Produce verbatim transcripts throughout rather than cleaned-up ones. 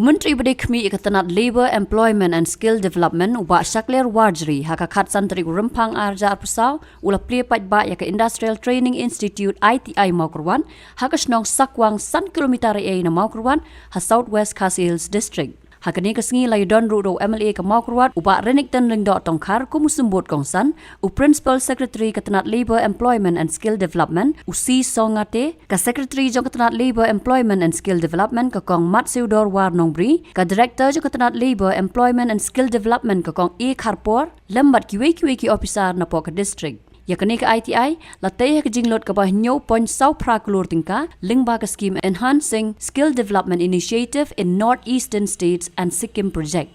U Myntri ba dei khmih ïa ka tnat Labour, Employment and Skill Development, u Bah Shakliar Warjri, ha ka khatsan tarik u Rymphang arhajar arphew saw, u la plie paidbah ïa ka Industrial Training Institute, I T I, Mawkyrwat, ha ka shnong Sakwang, san kilometer ei ei na Mawkyrwat, ha South West Khasi Hills District. Ha kane ka sngi la ïadon ruh da u M L A ka Mawkyrwat, u Bah Renikton Lyngdoh Tongkhar, kum u symbud kongsan, u Principal Secretary ka tnat Labour, Employment and Skill Development, u C Songate, ka Secretary jong ka tnat Labour, Employment and Skill Development, ka Kong Matsiewdor War Nongbri, ka Director jong ka tnat Labour, Employment and Skill Development, ka Kong A Kharpor, lem bad kiwei kiwei ki officer napoh ka district. Ïa kane ka I T I la tei ha ka jinglut kaba hynñiew point saw phra klur tyngka, lyngba ka scheme Enhancing Skill Development Initiative in North Eastern States and Sikkim Project.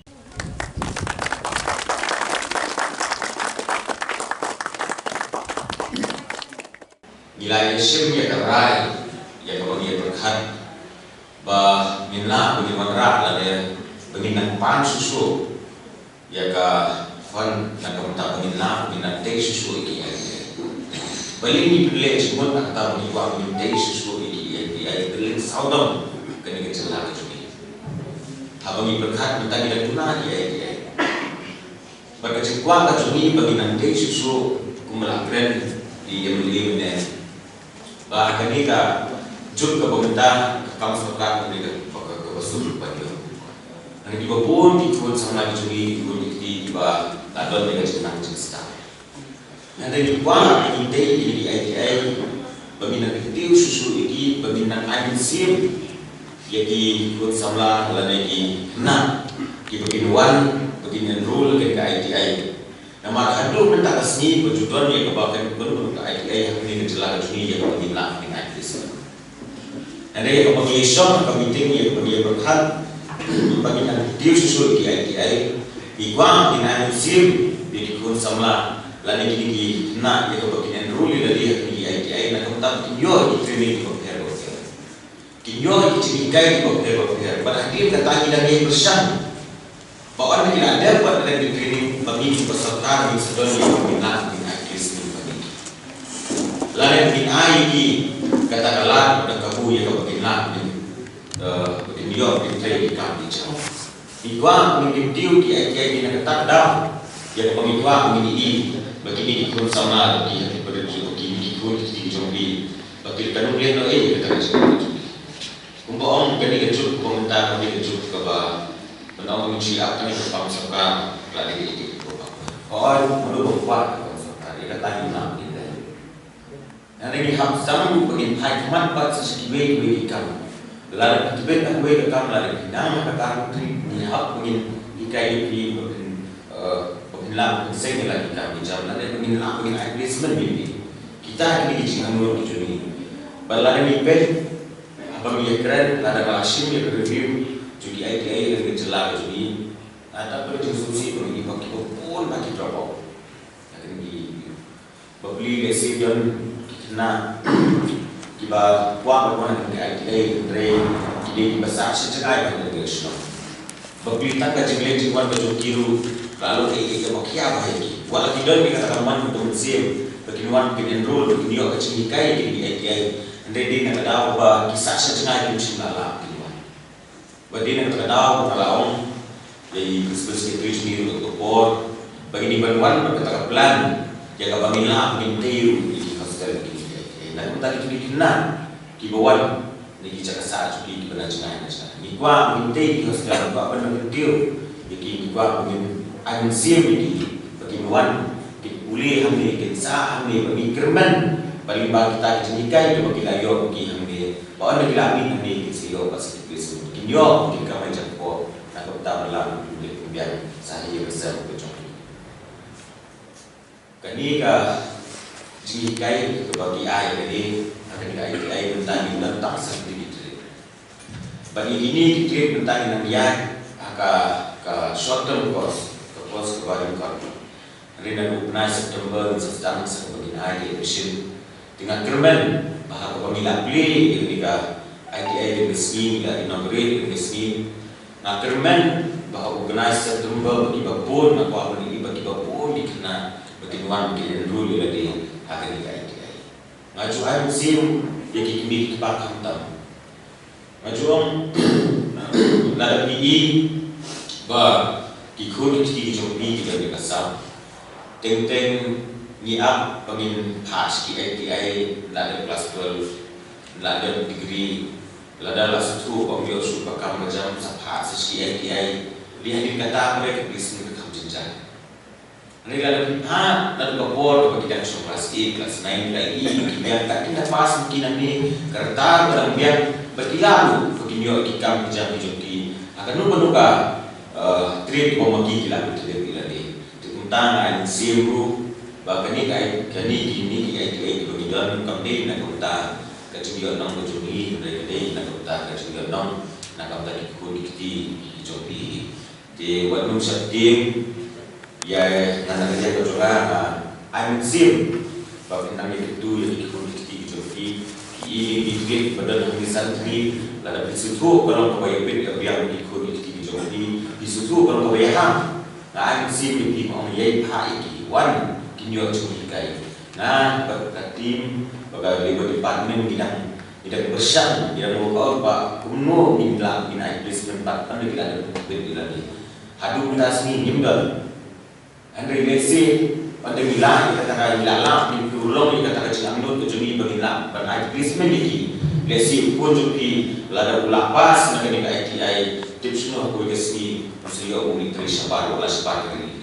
Ngi la ïa shim ïa ka rai, ïa kaba ngi ïa pyrkhat, ba ngin lah ba ngin wanrah lane ba ngin nang pan shuh shuh ïa ka fund, na ka bynta ba ngin lah ba ngin nang tei shuh shuh ïa ki I T I. Balei ngi pynleh jingmut na ka bynta ba ngi kwah ba ngin tei shuh shuh ïa ki I T I, ka lynti sawdong kane ka jylla ka jong ngi. Haba ngi pyrkhat mynta ngi dang duna ïa ki I T I. Bad ka jingkwah ka jong ngi ba ngin nang tei shuh shuh, kumba la kren da i M L A mynne, ba kane ka juk kaba mynta ka kam sorkar kane ka, ka, ka, kaba suk ba ïoh. Nang kiba bun ki khun samla ki jong ngi, ki khun ki kti kiba la don ïa ka jingnang jingstad. Hynrei ngi kwah ba ngin tei ïa ki I T I, ba ngin nang kyntiew shuh shuh ïa ki, ba ngin nang ai mynsiem ïa ki khun samla lane ki khynnah kiba kin wan ba kin enroll ha ka I T I. Namar haduh mynta ka sngi ba ju don ïa kaba kin pynbun ka I T I ha kane ka jylla ka jong ngi, ïa kaba ngin lah ba ngin ai placement. Hynrei ïa kaba ngi shong ha ka meeting, ïa kaba ngi ïa pyrkhat, ba ngin nang kyntiew shuh shuh ïa ki I T I, ngi kwah ba ngin ai mynsiem ïa ki khun samla lane kine ki khynnah ïa kaba kin enroll ïa lade ha kine ki I T I, na ka bynta ba kin ïoh ïa ki training kiba pher ba pher, kin ïoh ïa ki jinghikai kiba pher ba pher. Bad hadien kata ngi dang ïai pyrshang ba ynda ki la dep pat lade ki training, ba ngin, ba sorkar ngin sa don ïa ka, ngin lah, ngin ai placement ba ngin, lane ngin ai ïa ki kata ka lad da kabu ïa kaba kin lah, ngin, eh, ba kin ïoh, kin trei ki kam ki jam. Ngi kwah ngin kyntiew ki I T I na kata ka daw, ïa kaba ngi kwah ngin ïohi ba kine ki khun samla, ba ki, ba ki, ba kine ki khun ki kti jong ngi, ba ki la ka nongrim noh ïa kata ka jingim jong ngi. Kumba ong, kane ka juk kaba mynta, kane ka juk kaba, ban ong ngin shu ap kane ka kam sorkar, la dei ka juk kaba, oi, mano ba kwah ka kam sorkar, ïa kata ngin nang ïa ka. Hynrei ngi hap sam ba ngin phai khmat pat sa sha kiwei kiwei ki kam. Lada phi tbit ha kawei ka kam, lada phi nang ha ka kam, ngi hap ba ngin hikai ïa phi ba phin, eh, ba phin lah ba phin seng ïa la ki kam ki jam, lada ba ngin lah ba ngin ai placement ïa phi. Kita kine ki jingangnud ki jong ngi. Bad lada ngi peit, haba ngi ïa kren, lada ngi la shim ïa ka review jong ki I T I ha ka jylla ka jong ngi, lada peit jingsngewsih ba ngi, ba ki, ba bun ba ki drop out. Ïa kine ki, ba plie lehse don ki khynnah kiba kwah ban wan ha ka I T I, hynrei ki dei kiba sah sha jngai ban leit shnong. Ba plie tang ka jingleit jingwan ka jong ki ruh ka la lut ei ei kaba khia bha ïa ki. Wat la ki don ïa kata ka mon ka mynsiem ba kin wan kin enroll, ba kin ïoh ka jinghikai ha kine ki I T I, hynrei dei na ka daw ba ki sah sha jngai kim shym la lah kin wan. Ba dei na kata ka daw ba nga la ong ïa i Principal Secretary jong ngi ruh ka por ba ngin ïa ban wan bad kata ka plan ïa kaba ngin lah ba ngin tei ruh ïa ki hostel, ïa ki, ïa ki, na ka bynta ki khynnah kiba wan na ki jaka sah jong ki kiba na jngai na jngai. Ngi kwah ba ngin tei ki hostel, ngi kwah ban kyntiew ïa ki, ngi kwah ba ngin ai mynsiem ïa ki ba kin wan, kin pule hangne, kin sah hangne, ba ngin kyrmen ba lyngba kita ki jinghikai kiba ki la ïoh ki hangne, ba ynda ki la mih hangne kin sa ïoh pat sa ki placement, kin ïoh, kin kamai jakpoh na ka bynta ba la pynbiang sa ïa ka sem ka jong ki. Kane ka jinghikai kaba ki ai kane, ha kane ka I T I mynta ngi don tang sa ki trade. Bad ïa kine ki trade mynta ngi nang ïaid ha ka, ka short term course, ka course kaba ryngkat. Hynrei naduh u bnai September ngin sa sdang sa kaba ngin ai ïa ka admission. Te nga kyrmen ba ha kaba ngi la plie ïa kane ka I T I kane ka sngi, ngi la inaugurate kane ka sngi, nga kyrmen ba ha u bnai September ba kiba bun, nga kwah ban ïohi ba kiba bun ki khynnah ba kin wan kin enroll ïa lade ha kane ka I T I. Nga ju ai mynsiem ïa ki kmie ki kpa khamtam. Nga ju ong, Lada phi i ba ki khun ki kti ki jong phi ki don ïa ka sap, teng teng ngi ap ba ngin phah sha ki I T I, lada class twelve, lada degree, lada la sngewthuh ba ym ïoh shuh ba kam ba jam, sa phah sha ki I T I. Lehse hadien kata ka placement ka kham jynjar. Hynrei lada phi phah naduh ka por kaba ki dang shong class eight, class nine, la i ki biang, kat kin da pass ma ki nangne, ka rta ba dang biang ba ki lah ruh ba kin ïoh ki kam ki jam ki jong ki ha kano kano ka, eh, trade ba ma ki ki lah ban trade ïa lade. Te kumta nga ai mynsiem ruh ba kane ka, kane kine ki I T I kiba ngi don kam dei na ka bynta ka jingïohnong ka jong ngi, hynrei ka dei na ka bynta ka jingïohnong na ka bynta ki khun ki kti ki jong phi. Te wat nym sheptieng ïa nga, na ka liang ka jong nga, nga ai mynsiem ba phin nang ïa kyntu ïa ki khun ki kti ki jong phi. Ki i ki kti ba don hangne santri, lada phi sngewthuh ka long kaba ïabit ïabiang ki khun ki kti ki jong phi, phi sngewthuh ka long kaba ïaham, nga ai mynsiem ïa phi ba ong ïai phah ïa ki, wan kin ïoh jinghikai. Nga bad ka team, bad ka Labour Department, ngi dang, ngi dang pyrshang, ngi dang work out ba kumno ngin lah, ngin ai placement pat, hynrei ki la dang bit ïa lade. Haduh mynta sngi ngim don. Hynrei lehse, ynda ngi lah ïa kata ka, ngi lah, lah, ngin pynurlong ïa kata ka jingangnud ka jong ngi ba ngin lah ban ai placement ïa ki. Lehse u khun jong phi lada u lah pass na kane ka I T I, tip shano ha kawei ka sngi un sa ïoh u nongtrei shabar, u lah shabar ka ri.